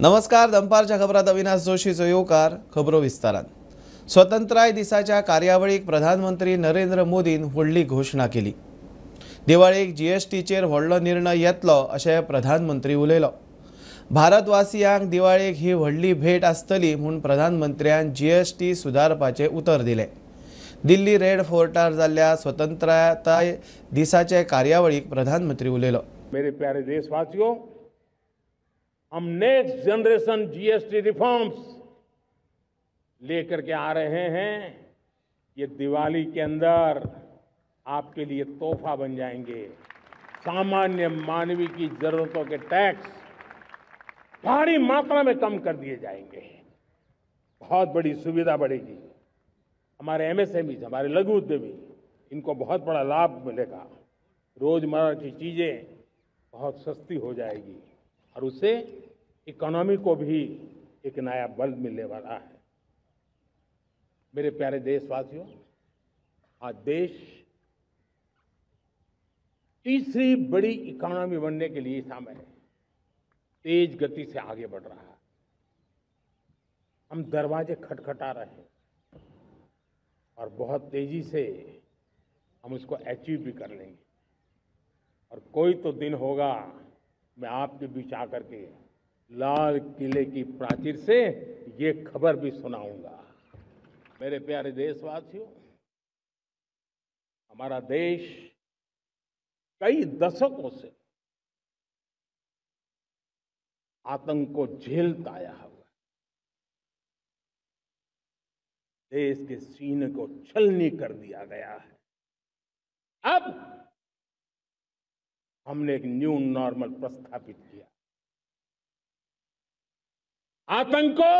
नमस्कार, दनपारच्या खबरात अविनाश जोशीचो येवकार. खबरो विस्तारान. स्वतंत्राय दिसाच्या कार्यावळीक प्रधानमंत्री नरेंद्र मोदीन व्हडली घोशणा केली. दिवाळेक जीएसटीचेर व्हडलो निर्णय येतलो अशें प्रधानमंत्री उलयलो. भारतवासियांक दिवाळेक ही व्हडली भेट आसतली म्हूण प्रधानमंत्र्यान जीएसटी सुदारपाचें उतर दिलें. दिल्ली रेड फोर्टार जाल्ल्या स्वतंत्रताय दिसाचे कार्यावळीक प्रधानमंत्री उलयलो. मेरे प्यारे देशवासियों, हम नेक्स्ट जनरेशन जीएसटी रिफॉर्म्स लेकर के आ रहे हैं. ये दिवाली के अंदर आपके लिए तोहफा बन जाएंगे. सामान्य मानवी की जरूरतों के टैक्स भारी मात्रा में कम कर दिए जाएंगे. बहुत बड़ी सुविधा बढ़ेगी. हमारे एमएसएमई, हमारे लघु उद्यमी, इनको बहुत बड़ा लाभ मिलेगा. रोजमर्रा की चीजें बहुत सस्ती हो जाएगी और उससे इकोनॉमी को भी एक नया बल मिलने वाला है. मेरे प्यारे देशवासियों, आज देश तीसरी बड़ी इकोनॉमी बनने के लिए समय तेज गति से आगे बढ़ रहा है. हम दरवाजे खटखटा रहे हैं और बहुत तेजी से हम उसको अचीव भी कर लेंगे. और कोई तो दिन होगा मैं आपके बीच आकर के लाल किले की प्राचीर से ये खबर भी सुनाऊंगा. मेरे प्यारे देशवासियों, हमारा देश कई दशकों से आतंक को झेलता आया हुआ है. देश के सीने को छलनी कर दिया गया है. अब हमने एक न्यू नॉर्मल प्रस्थापित किया. आतंक को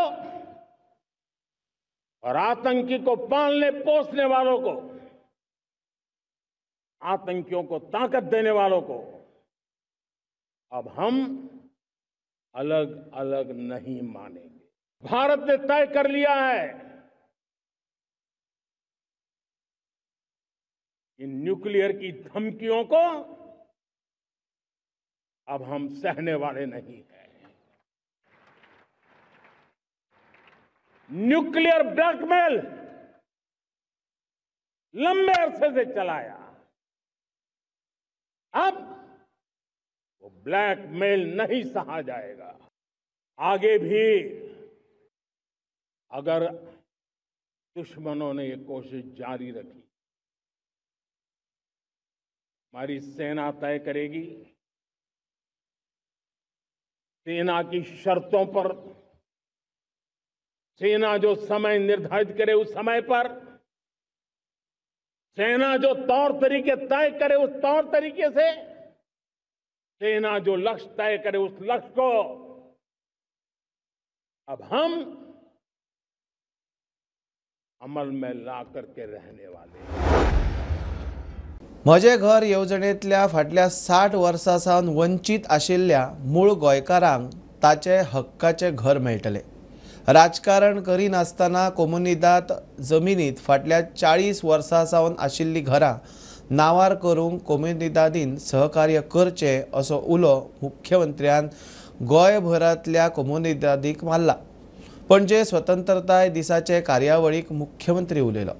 और आतंकी को पालने पोसने वालों को, आतंकियों को ताकत देने वालों को अब हम अलग अलग नहीं मानेंगे. भारत ने तय कर लिया है कि न्यूक्लियर की धमकियों को अब हम सहने वाले नहीं हैं. न्यूक्लियर ब्लैकमेल लंबे अरसे से चलाया, अब वो ब्लैकमेल नहीं सहा जाएगा. आगे भी अगर दुश्मनों ने ये कोशिश जारी रखी, हमारी सेना तय करेगी. सेना की शर्तों पर, सेना जो समय निर्धारित करे उस समय पर, सेना जो तौर तरीके तय करे उस तौर तरीके से, सेना जो लक्ष्य तय करे उस लक्ष्य को अब हम अमल में ला करके रहने वाले. म्हजें घर येवजणेंतल्या फाटल्या 60 वर्सां सावन वंचीत आशिल्ल्या मूळ गोंयकारांक ताचे हक्काचें घर मेळटलें. राजकारण करिनासतना कोमुनिदाद जमिनींत फाटल्या 40 वर्सां सावन आशिल्लीं घरां नांवार करूंक कोमुनिदादीन सहकार्य करचें असो उलो मुख्यमंत्र्यान गोंयभरांतल्या कोमुनिदादीक मारला. पणजे स्वतंत्रताय दिसाचे कार्यावळीक मुख्यमंत्री उलयलो.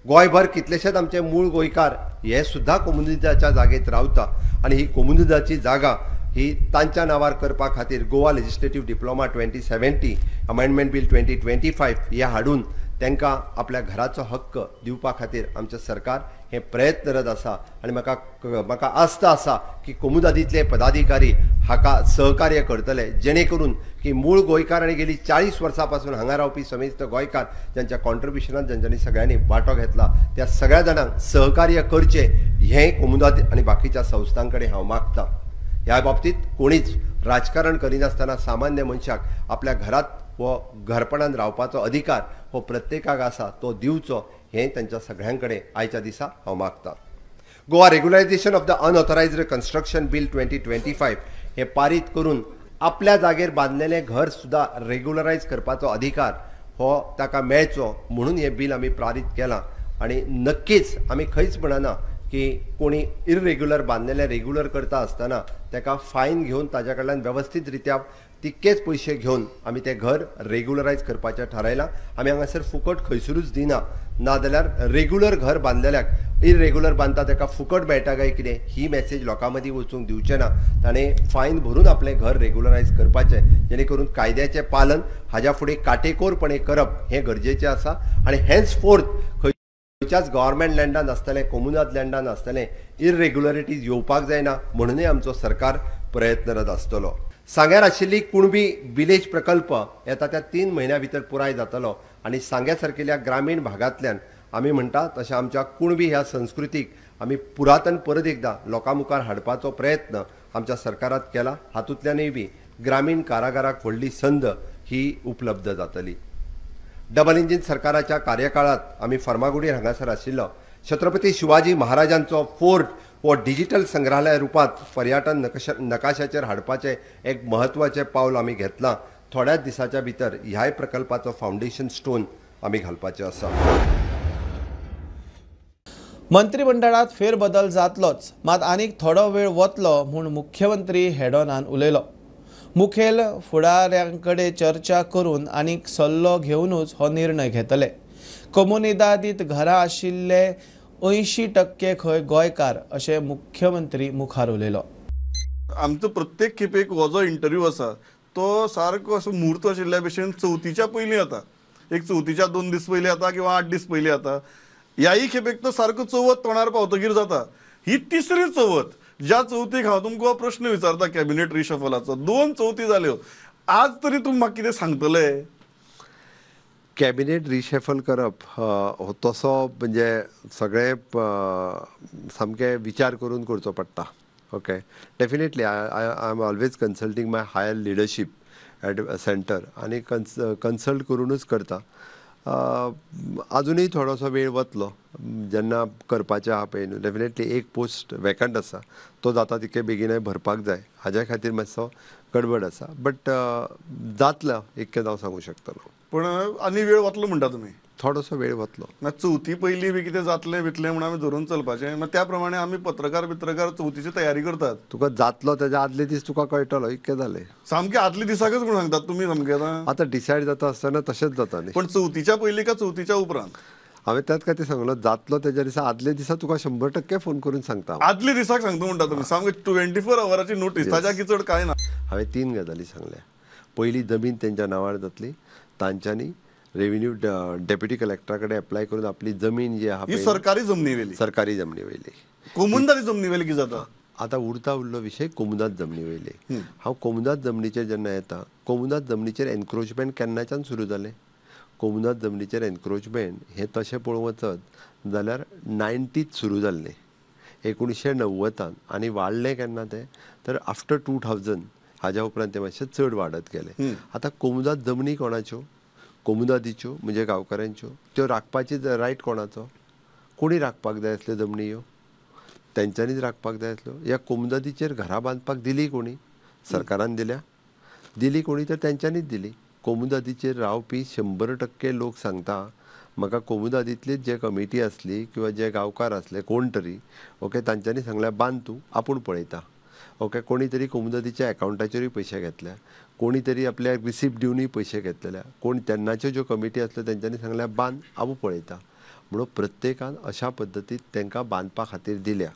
गोंयभर कितलेशेच आमचे मूळ गोंयकार हे सुद्धा कोमुनिदादच्या जागेत रावता आनी ही कोमुनिदादची जागा ही तांच्या नांवार करपा खातीर Goa legislative diploma 2070 amendment bill 2025 हे हाडून तांकां आपल्या घराचो हक्क दिवपा खातीर आमचें सरकार हे प्रयत्नरत आसा. आनी म्हाका आस्था आसा की कोमुनिदादींतले पदाधिकारी हाका सहकार्य करतले, जेणे करून की मूळ गोंयकार आनी गेली 40 वर्सां पासून हांगा रावपी समेस्त गोंयकार ज्यांच्या कॉन्ट्रिब्युशनान ज्यांच्यांनी सगळ्यांनी वांटो घेतला त्या सगळ्या जाणांक सहकार्य करचें हें कोमुनिदाद आनी बाकीच्या संस्थां कडेन हांव मागता. ह्या बाबतींत कोणीच राजकारण करिनासतना सामान्य मनशाक आपल्या घरांत हो घरपणान रावपाचो अधिकार हो प्रत्येकाक आसा तो दिवचो हें तांच्या सगळ्यां कडेन आयच्या दिसा हांव मागता. Goa regularisation of the unauthorised construction bill 2025 हें पारीत करून आपल्या जागेर बांदलेलें घर सुद्दां रेग्युलरायज करपाचो अधिकार हो ताका मेळचो म्हणून हें बील आमी पारीत केलां. आनी नक्कीच आमी खंयच म्हणना की की कोणी इरेग्युलर बांदलेले रेग्युलर करता आसतना ताका फायन घेवन ताज्या कडल्यान वेवस्थीत रित्या तितकेच पयशे घेवन आमी तें घर रेग्युलरायज करपाचें थारायलां. आमी हांगासर फुकट खंयसरूच दिना, नाजाल्यार रेग्युलर घर बांदलेल्याक इरेग्युलर बांदता ताका फुकट मेळटा काय कितें ही मॅसेज लोकां मदीं वचूंक दिवचें ना. ताणें फायन भरून आपलें घर रेग्युलरायज करपाचें, जेणे करून कायद्याचें पालन हाज्या फुडें काटेकोरपणे करप हें गरजेचें आसा. आनी हेन्स फोर्थ खंयच्याच गव्हर्मेंट लँडान आसतलें, कोमुनाद लँडान आसतलें, इरेग्युलरिटीज येवपाक जायना म्हणूनय आमचो सरकार प्रयत्नरत आसतलो. सांग्यार आशिल्ली कुणबी विलेज प्रकल्प येता त्या 3 म्हयन्या भितर पुराय जातलो आनी सांग्या सारकेल्या ग्रामीण भागांतल्यान आमी म्हणटा तशें आमच्या कुणबी ह्या संस्कृतीक आमी पुरातन परत एकदां लोकां मुखार हाडपाचो प्रयत्न आमच्या सरकारात केला. हातूंतल्यानूय बी ग्रामीण कारागाराक व्हडली संद ही उपलब्ध जातली. डबल इंजीन सरकाराच्या कार्यकाळात आमी फर्मागुडीर हांगासर आशिल्लो छत्रपती शिवाजी महाराजांचो फोर्ट हो डिजिटल संग्रहालय रुपांत पर्यटन नकाशाचेर हाडपाचें एक म्हत्वाचें पावल आमी घेतलां. थोड्याच दिसाच्या भितर ह्याय प्रकल्पाचो फावंडेशन स्टोन आमी घालपाचें आसा. मंत्रिमंडळात फेरबदल जातलोच, मात आनीक थोडो वेळ वतलो म्हूण मुख्यमंत्री हेडोनान उलयलो. मुखेल फुडाऱ्यांकडे चर्चा करून आनीक सल्लो घेवनूच हो निर्णय घेतले. कोमुनिदादीत घरां आशिल्ले 80% खंय गोंयकार अशें मुख्यमंत्री मुखार उलयलो. आमचो प्रत्येक खेपेक हो जो इंटरव्यू आसा तो सारको असो म्हूर्त आशिल्ल्या भशेन चवथीच्या पयलीं येता, एक चवथीच्या 2 दीस पयलीं येता किंवा 8 दीस पयलीं येता. ह्याय खेपेक तो सारको चवथ तोंडार पावतकीर जाता. ही तिसरी चवथ ज्या चवथीक हांव तुमकां प्रश्न विचारता कॅबिनेट रिशफलाचो. 2 चवथी जाल्यो, आज तरी तुमी म्हाका कितें सांगतले? कॅबिनेट रिशफल करप हो तसो म्हणजे सगळे सामके विचार करून करचो पडटा. Okay, definitely I am always consulting my higher leadership at centre आनी कन्सल्ट करूनच करता. अजुनूय थोडोसो वेळ वतलो जेन्ना करपाचें आहा पळय न्हू. डेफिनेटली एक पोस्ट वेकंट आसा तो जाता तितके बेगीनय भरपाक जाय, हाज्या खातीर मातसो गडबड आसा, बट जातलो इतकें हांव सांगूंक शकतलो. पण आनी वेळ वतलो म्हणटा तुमी? थोडोसो वेळ वतलो. ना चवथी पयलीं बी कितें जातलें बितलें म्हणून आमी धरून चलपाचें, मागीर त्या प्रमाणे आमी पत्रकार बित्रकार चवथीची तयारी करतात. तुका जातलो तेज्या आदले दीस तुका कळटलो इतकें जालें. सामकें आदले दिसाकच म्हूण सांगतात तुमी सामकें आतां? आतां डिसायड जाता आसतना तशेंच जाता न्ही. पण चवथीच्या पयलीं काय चवथीच्या उपरांत? हांवें त्याच खातीर सांगलो जातलो तेज्या दिसा आदले दिसा तुका 100% फोन करून सांगता. आदले दिसाक सांगता म्हणटा तुमी? सामकें 24 आवराची नोटीस, ताच्या चड कांय ना. हांवें 3 गजाली सांगल्या. पयली जमीन तेंच्या नांवार जातली, तांच्यांनी रेव्हेन्यू डेप्युटी कलेक्टरा कडेन एप्लाय करून आपली जमीन जी आहा सरकारी जमनी वयली, सरकारी जमनी वयली, कोमुनदादी जमनी वयली कितें जाता? आतां उरता उरलो विशय कोमुनाद जमनी वयली. हांव कोमुनाद जमनीचेर जेन्ना येता, कोमुनाद जमनीचेर एनक्रोचमेंट केन्नाच्यान सुरू जालें? कोमुनाद जमनीचेर एनक्रोचमेंट हें तशें पळोवंक वचत जाल्यार 90त सुरू जाल्लें, 1990 आनी वाडलें केन्ना तें तर आफ्टर 2000 हाज्या उपरांत तें मातशें चड वाडत गेलें. आतां कोमुनाद जमनी कोणाच्यो? कोमुनादीच्यो म्हणजे गांवकारांच्यो. त्यो राखपाची रायट कोणाचो? कोणी राखपाक जाय आसल्यो जमनी ह्यो? तेंच्यांनीच राखपाक जाय आसल्यो. ह्या कोमुनादीचेर घरां बांदपाक दिली कोणी? सरकारान दिल्या. दिली कोणी तर तेंच्यांनीच दिली. कोमुनादीचेर रावपी 100% लोक सांगता म्हाका कोमुनादींतलीच जे कमिटी आसली किंवा जे गांवकार आसले कोण तरी, ओके, तांच्यांनी सांगल्यार बांद तूं, आपूण पळयता. ओके, कोणी तरी कोमुनादीच्या एकावंटाचेरूय पयशे घेतल्या, कोणी तरी आपल्याक रिसिप्ट दिवनूय पयशे घेतलेल्या, कोण तेन्नाच्यो ज्यो कमिटी आसल्यो तेंच्यांनी सांगल्यार बांद, आपूण पळयता. म्हणून प्रत्येकान अशा पद्दतीन तांकां बांदपा खातीर दिल्या.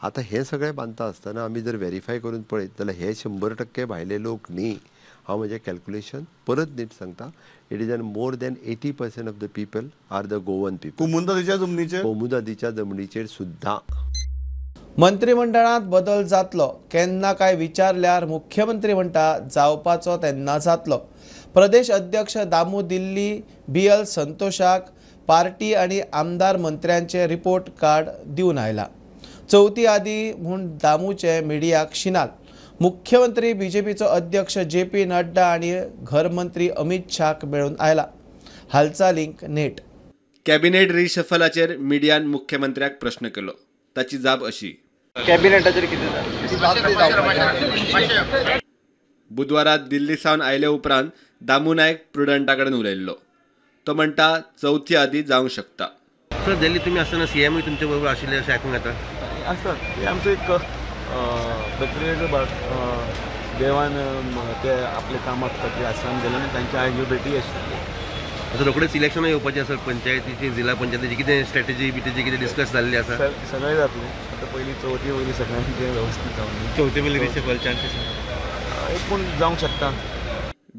आतां हें सगळें बांदता आसतना आमी जर वेरीफाय करून पळयत जाल्यार हे 100% भायले लोक न्ही. हांव म्हजें कॅल्क्युलेशन परत नीट सांगता, it is an more than 80% of the people are the Goan people. कोमुनादीच्या जमनीचेर? कोमुनादीच्या जमनीचेर सुद्दां. मंत्रिमंडळांत बदल जातलो केन्ना काय विचारल्यार मुख्यमंत्री म्हणटा जावपाचो तेन्ना जातलो. प्रदेश अध्यक्ष दामू दिल्ली BL संतोषाक पार्टी आनी आमदार मंत्र्यांचे रिपोर्ट कार्ड दिवन आयला. चवथी आदी म्हूण दामूचे मिडियाक शिनाल. मुख्यमंत्री बीजेपीचो अध्यक्ष JP Nadda आनी घरमंत्री अमित शाहक मेळून आयला. हालचालींक नेट. कॅबिनेट रिशफलाचेर मिडियान मुख्यमंत्र्याक प्रश्न केलो, ताची जाप अशी. कॅबिनेटाचेर कितें? बुधवारा दिल्ली सावन आयले उपरांत दामू नायक प्रुडंटा कडेन उलयल्लो. तो म्हणटा चवथी आदी जावंक शकता. सर, दिल्ली तुमी आसतना सीएमूय तुमचे बरोबर आशिल्ले अशें आयकूंक येता. आसतात ते आमचो एक प्रक्रियेचो भाग. देवान ते आपले कामाक खातीर आश्रम दिले आनी तांच्या आयज ह्यो भेटी आशिल्ल्यो. आतां रोखडेच इलेक्शनां येवपाचें आसा, पंचायतीची, जिल्हा पंचायतीची, कितें स्ट्रॅटेजी बिटेजी कितें डिस्कस जाल्ली आसा? सगळें जातलें. आतां पयलीं चवथी वयली सगळ्यांचें वेवस्थीत जावन चवथी पयलीं रिशफल चान्सीस एक पूण जावंक शकता.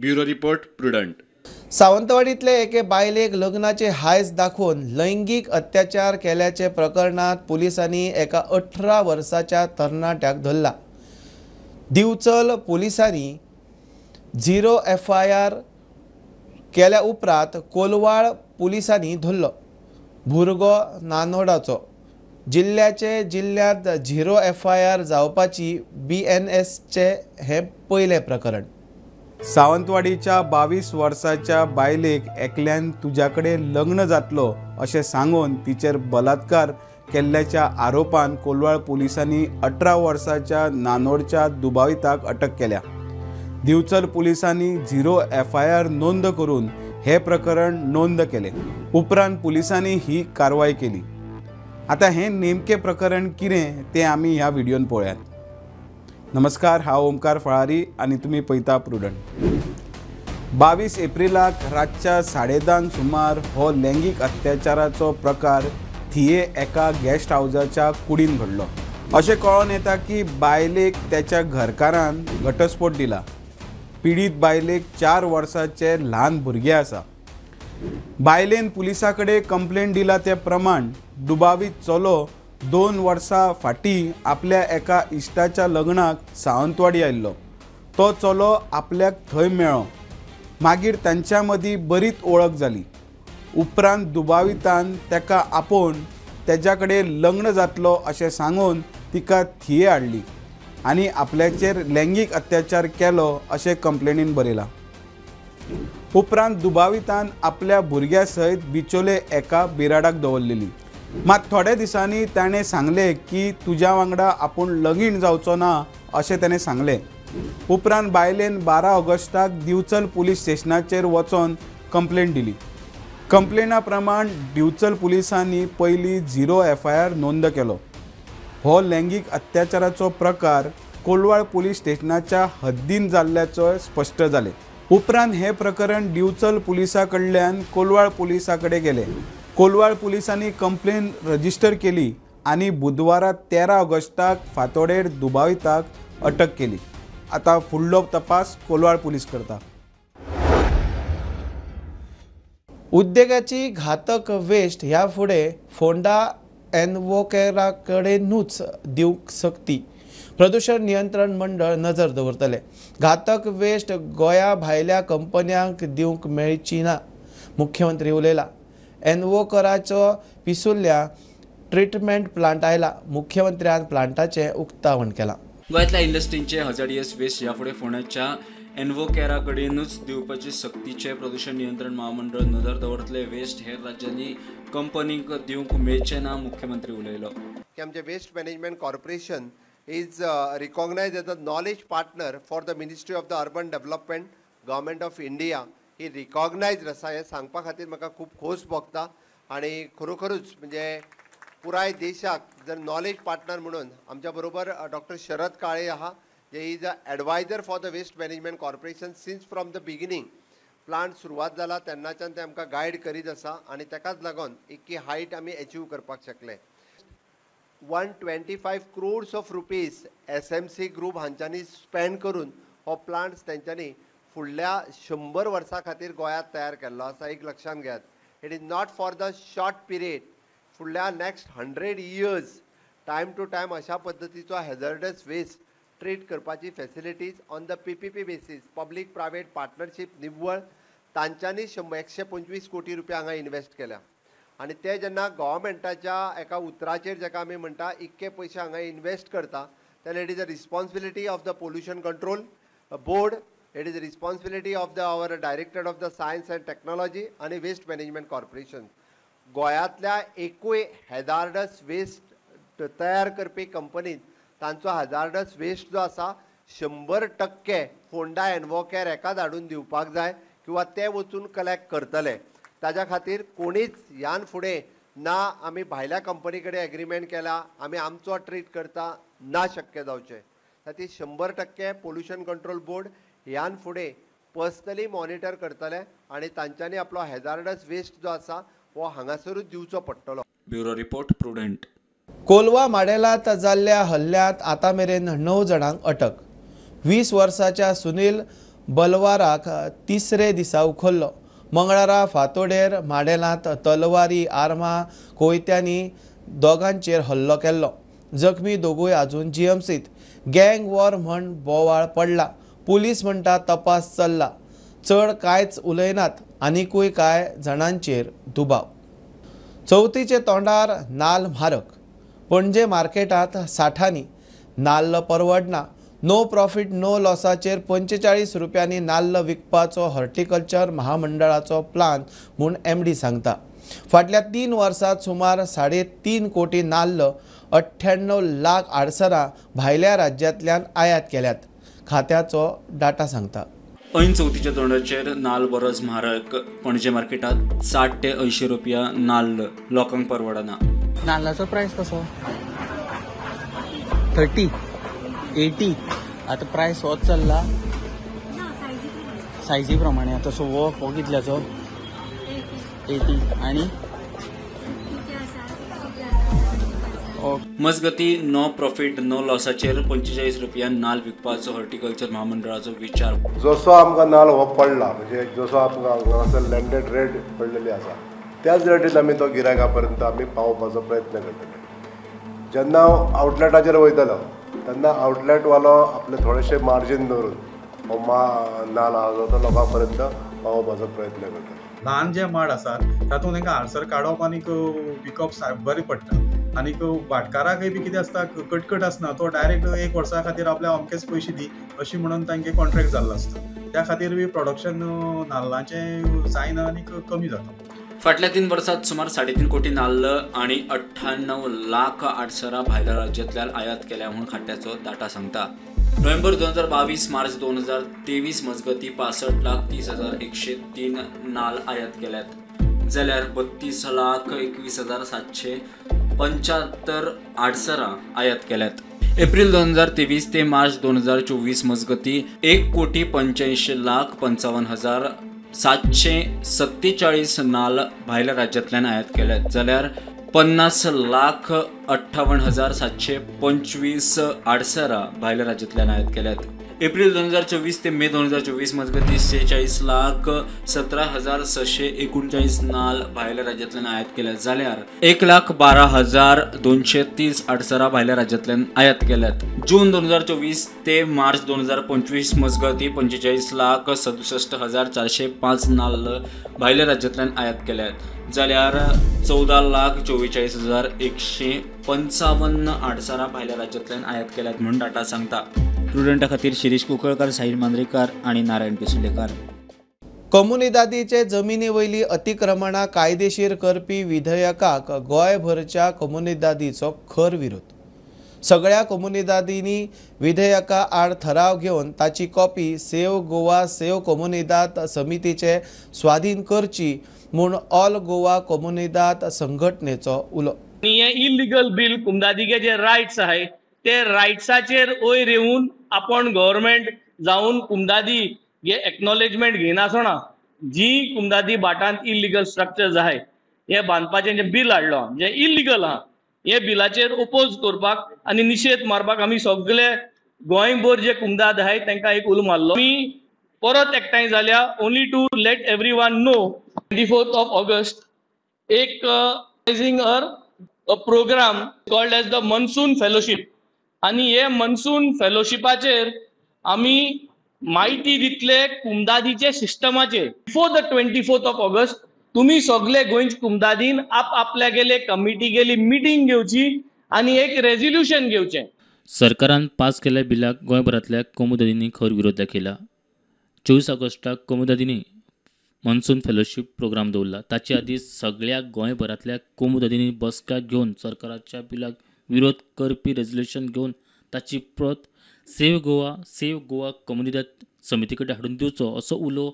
Bureau report, Prudent. सावंतवाडीतले एके बायलेक लग्नाचे हायस दाखोवन लैंगीक अत्याचार केल्याचे प्रकरणात पुलिसांनी एका 18 वर्साच्या तरणाट्याक धरला. दिवचल पुलिसांनी 0 FIR केल्या उपरांत कोलवाळ पुलिसांनी धरलो. भुरगो नानोडाचो. जिल्ल्याचे जिल्ल्यांत 0 FIR जावपाची BNSचे हें पयलें प्रकरण. सावंतवाडीच्या 22 वर्साच्या बायलेक एकल्यान तुज्या कडेन लग्न जातलो अशें सांगून तिचेर बलात्कार केल्ल्याच्या आरोपान कोलवाळ पुलिसांनी 18 वर्साच्या नानोडच्या दुबाविताक अटक केल्या. दिवचल पुलिसांनी 0 FIR नोंद करून हे प्रकरण नोंद केलें. उपरांत पुलिसांनी ही कारवाय केली. आतां हें नेमकें प्रकरण कितें तें आमी ह्या व्हिडियोन पळयात. नमस्कार, हांव ओमकार फळारी आनी तुमी पळयता प्रुडंट. 22 एप्रिलाक रातच्या 10:30 सुमार हो लैंगीक अत्याचाराचो प्रकार थिये एका गेस्ट हावजाच्या कुडीन घडलो. अशें कळोन येता की बायलेक त्याच्या घरकारान घटस्फोट दिला. पिडीत बायलेक 4 वर्सांचें ल्हान भुरगें आसा. बायलेन पुलिसां कडेन कंप्लेन दिला ते प्रमाण दुबावीत चलो 2 वर्सां फाटीं आपल्या एका इश्टाच्या लग्नाक सावंतवाडी आयिल्लो. तो चलो आपल्याक थंय मेळ्ळो. मागीर तांच्या मदीं बरीच वळख जाली. उपरांत दुबावितान ताका आपोवन तेज्या कडेन लग्न जातलो अशें सांगून तिका थिये हाडली आनी आपल्याचेर लैंगीक अत्याचार केलो अशें कंप्लेनीन बरयलां. उपरांत दुबावितान आपल्या भुरग्या सयत बिचोले एका बिराडाक दवरलेली. मात थोड्या दिसांनी ताणें सांगलें की तुज्या वांगडा आपूण लगीन जावचो ना अशें ताणें सांगलें. उपरांत बायलेन 12 ऑगस्टाक दिवचल पुलीस स्टेशनाचेर वचोन कंप्लेन दिली. कंप्लेना प्रमाण दिवचल पुलिसांनी पयलीं 0 FIR नोंद केलो. हो लैंगीक अत्याचाराचो प्रकार कोलवाळ पुलीस स्टेशनाच्या हद्दीन जाल्ल्याचो स्पश्ट जालें. उपरांत हें प्रकरण दिवचल पुलिसां कडल्यान कोलवाळ पुलिसां कडेन गेलें. कोलवाळ पुलिसांनी कंप्लेन रजिस्टर केली आनी बुधवारा 13 ऑगस्टाक फांतोडेर दुबाविताक अटक केली. आतां फुडलो तपास कोलवाळ पुलीस करता. उद्देगाची घातक वेस्ट ह्या फुडें फोंडा एनवोकेराकडेनूच दिवंक सक्ती. प्रदूषण नियंत्रण मंडळ नजर दवरतले. घातक वेस्ट गोंया भायल्या कंपन्यांक दिवंक मेळची ना, मुख्यमंत्री उलयला. एनवोकराचो पिसुल्ल्या ट्रिटमेंट प्लांट आयला. मुख्यमंत्र्यान प्लांटाचें उक्तावण केलां. गोंयांतल्या इंडस्ट्रींचे हजार्डियस वेस्ट ह्या फुडें फोंड्याच्या एनवोकेरा कडेनूच दिवपाची सक्तीचें प्रदूषण नियंत्रण महामंडळ नदर दवरतले. वेस्ट हेर राज्यांनी कंपनींक दिवंक मेळचें ना, मुख्यमंत्री उलयलो. की आमचें waste management corporation is recognise as a knowledge partner for the ministry of the urban development, government of India. He recognise आसा हें सांगपा खातीर म्हाका खूब खोस भोगता आनी खरोखरूच म्हणजे पुराय देशाक जर नॉलेज पार्टनर म्हणून आमच्या बरोबर डॉक्टर शरद काळे आहा, जे is a adviser for the waste management corporation since from the beginning. Plant सुरवात जाला तेन्नाच्यान ते आमकां गायड करीत आसा आनी ताकाच लागून इतकी हायट आमी एचीव करपाक शकले. 125 crores of rupees SMC group हांच्यांनी स्पेंड करून हो प्लांट तेंच्यांनी फुडल्या 100 वर्सां खातीर गोंयांत तयार केल्लो आसा. एक लक्षांत घेयात, it is not for the short period. फुडल्या next 100 years time to time अशा पद्दतीचो हॅझर्डस वेस्ट ट्रीट करपाची facilities on the PPP basis, public private partnership निव्वळ तांच्यांनी 125 कोटी रुपया हांगा इन्वेस्ट केल्या आनी ते जेन्ना गव्हर्मेंटाच्या एका उतराचेर जेका आमी म्हणटा इतके पयशे हांगा इन्वेस्ट करता तेन्ना it is a responsibility of the pollution control board, it is a responsibility of the our director of the science and technology आनी वेस्ट मॅनेजमेंट कॉर्पोरेशन. गोंयांतल्या एकूय हॅजार्डस वेस्ट तयार करपी कंपनीन तांचो हॅजार्डस वेस्ट जो आसा 100% फोंडा एनवोकेर हेका धाडून दिवपाक जाय किंवा ते वचून कलेक्ट करतले. ताज्या खातीर कोणीच ह्यान फुडें ना आमी भायल्या कंपनी कडेन एग्रीमेंट केला, आमी आमचो ट्रीट करता, ना शक्य जावचें. खातीर 100% पोल्युशन कंट्रोल बोर्ड ह्यान फुडें पर्सनली मॉनिटर करतले आनी तांच्यांनी आपलो हॅजार्डस वेस्ट जो आसा हो हांगासरूच दिवचो पडटलो. Bureau report, Prudent. Colva माडेलांत जाल्ल्या हल्ल्यांत आतां मेरेन 9 जाणांक अटक. 20 वर्साच्या सुनील बलवाराक तिसरे दिसा उखल्लो. मंगळारा फातोडेर माडेलांत तलवारी, आर्मां, कोयत्यांनी दोगांचेर हल्लो केल्लो. जखमी दोगूय अजून जीएमसीत. गँग वॉर म्हण बोवाळ पडला. पुलीस म्हणटा तपास चल्ला. चड कांयच उलयनात. आनिकूय कांय जाणांचेर दुबाव. चवथीचे तोंडार नाल्ल म्हारग. पणजे मार्केटांत 60नी नाल्ल परवडना. नो प्रॉफिट नो लॉसाचेर 45 रुपयांनी नाल्ल विकपाचो हॉर्टिकल्चर महामंडळाचो प्लान म्हूण एमडी सांगता. फाटल्या 3 वर्सांत सुमार 3.5 कोटी नाल्ल, 98 लाख आडसरां भायल्या राज्यांतल्यान आयात केल्यात, खात्याचो डाटा सांगता. ऐन चवथीच्या तोंडाचेर नाल्ल बरोच म्हारग. पणजे मार्केटात 60 ते 80 रुपया नाल्ल लोकांक परवडना. नाल्लाचो प्रायस कसो? 30 80. आतां प्रायस होच चल्ला सायजी प्रमाणे. आतां सो हो हो कितल्याचो? 80. आनी मजगती नो प्रॉफिट नो लॉसाचेर 45 रुपया नाल्ल विकपाचो हॉर्टिकल्चर महामंडळाचो विचार. जसो आमकां नाल्ल हो पडला, म्हणजे जसो आमकां हांगासर लँडेड रेट पडलेली आसा त्याच रेटीन आमी तो गिरायका पर्यंत आमी पावोवपाचो प्रयत्न करतले. जेन्ना आवटलेटाचेर वयतलो तेन्ना आवटलेटवालो आपले थोडेशे मार्जीन दवरून हो नाल्ल आसा तो लोकां पर्यंत पावोवपाचो प्रयत्न करतलो. ल्हान जे माड आसात तातूंत तांकां आडसर काडप आनीक विकप बरें पडटा. आनीक भाटकाराकय बी कितें आसता, कटकट आसना, तो डायरेक्ट 1 वर्सा खातीर आपल्या अमकेच पयशे दी अशी म्हणून तांचे कॉन्ट्रॅक्ट जाल्लो आसता. त्या खातीर बी प्रोडक्शन नाल्लाचें जायना आनीक कमी जाता. फाटल्या 3 वर्सांत सुमार 3.5 कोटी नाल्ल आनी 98 लाख आडसरां भायल्या राज्यांतल्यान आयात केल्या म्हूण खात्याचो डाटा सांगता. नोव्हेंबर 2022 मार्च 2023 मजगती 65,30,103 नाल्ल आयात केल्यात, जाल्यार 32,21,775 आडसरां आयात केल्यात. एप्रिल 2023 ते मार्च 2024 मजगती 1,85,55,747 नाल्ल भायल्या राज्यांतल्यान आयात केल्यात, जाल्यार 50,58,725 आडसरां भायल्या राज्यांतल्यान आयात केल्यात. एप्रिल 2024 ते मे 2024 मजगती 46,17,639 नाल्ल भायल्या राज्यांतल्यान आयात केल्यात, जाल्यार 1,12,230 आडसरां भायल्या राज्यांतल्यान आयात केल्यात. जून 2024 ते मार्च 2025 मजगती 45,67,405 नाल्ल भायल्या राज्यांतल्यान आयात केल्यात, जाल्यार 14,44,155 आडसरां भायल्या राज्यांतल्यान आयात केल्यात म्हूण डाटा सांगता. प्रुडंटा खातीर शिरीष कुंकळकार, साहिल मांद्रेकार आनी नारायण पिसुर्लेकार. कोमुनिदादीचे जमिनी वयली अतिक्रमणां कायदेशीर करपी विधेयकाक गोंयभरच्या कोमुनिदादीचो खर विरोध. सगळ्या कोमुनिदादींनी विधेयका आड ठराव घेवन ताची copy save Goa save Comunidade समितीचे स्वाधीन करची म्हूण ऑल गोवा कोमुनिदाद संघटनेचो उलो. हे इलिगल बील कुमदादीगे जे रायट्स आहाय ते रायट्साचेर वयर येवन आपण गव्हर्मेंट जावन कुमदादी हे एक्नॉलेजमेंट घेयनासतना जी कुमदादी भाटांत इलिगल स्ट्रक्चर्स आहाय हे बांदपाचें जें बील हाडलो जें इलिगल आहा हे बिलाचेर ओपोज करपाक आनी निशेध मारपाक आमी सगळे गोंयभर जे कुमदाद आहाय तांकां एक उलो मारलो. आमी परत एकठांय जाल्या only to let every one know 24th of August एक a programme called as the monsoon fellowship आनी हे मनसून फेलोशिपाचेर आमी म्हायती दितले कुमदादीचे सिस्टमाचेर. Before the 24th of August तुमी सगळे गोंयचे कुमदादीन आप आपल्या गेले कमिटी गेली मिटींग घेवची आनी एक रेजोल्युशन घेवचें. सरकारान पास केल्ल्या बिलाक गोंयभरांतल्या कोमुदादींनी खर विरोध दाखयला. 24 ऑगस्टाक कोमुदादींनी मनसून फेलोशीप प्रोग्राम दवरला. ताचे आदीं सगळ्या गोंयभरांतल्या कोमुदादींनी बसका घेवन सरकाराच्या बिलाक विरोध करपी रेजोल्युशन घेवन ताची प्रत सेव्ह गोवा कोमुनिदाद समिती कडेन हाडून दिवचो असो उलो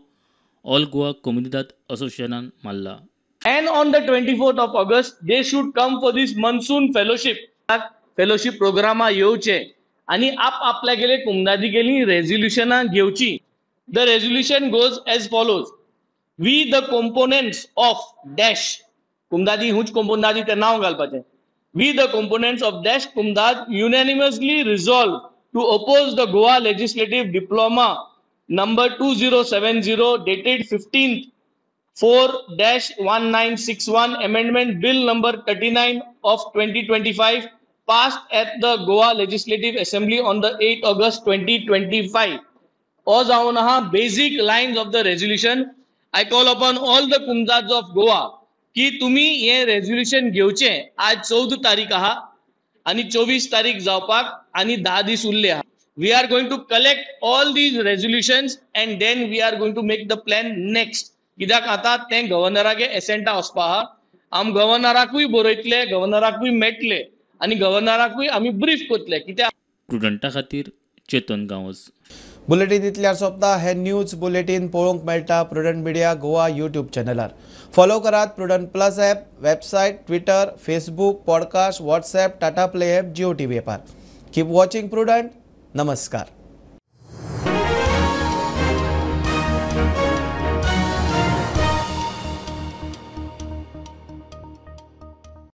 ऑल गोवा कोमुनिदाद असोसिएशनान मारला. And on the 24th of August they should come for this monsoon fellowship. Fellowship प्रोग्रामा येवचे आनी आप आपल्यागेले कुमदादी रेजोल्युशनां घेवची. The resolution goes as follows. We the components of dash कुमदादी, हुच कोमुनिदादी तें नांव घालपाचें. We the components of dash Comunidade unanimously resolve to oppose the Goa legislative diploma number 2070 dated 15/4-1961 amendment bill number 39 of 2025 passed at the Goa Legislative Assembly on the 8th August 2025. हो जावन आहा basic lines of the resolution. I call upon all the कुमदाद of Goa की तुमी हें resolution घेवचें. आज 14 तारीख आहा आनी 24 तारीख जावपाक आनी 10 दीस उरले आहा. We are going to collect all these resolutions and then we are going to make the plan next. कित्याक आतां तें गव्हर्नरागे एसेंटा वचपा आहा. आम गव्हर्नराकूय बरयतले, गव्हर्नराकूय मेळटले आनी गव्हर्नराकूय आमी ब्रीफ करतले. कित्याक प्रुडंटा खातीर चेतन गांवस. बुलेटीन इतल्यार सोंपता. हे न्यूज बुलेटीन पळोवंक मेळटा प्रुडंट मिडिया गोवा यूट्यूब चॅनलार. फॉलो करात Prudent plus app, website, Twitter, Facebook, podcast, WhatsApp, Tata Play app, Jio TV ॲपार. Keep watching prudent. नमस्कार.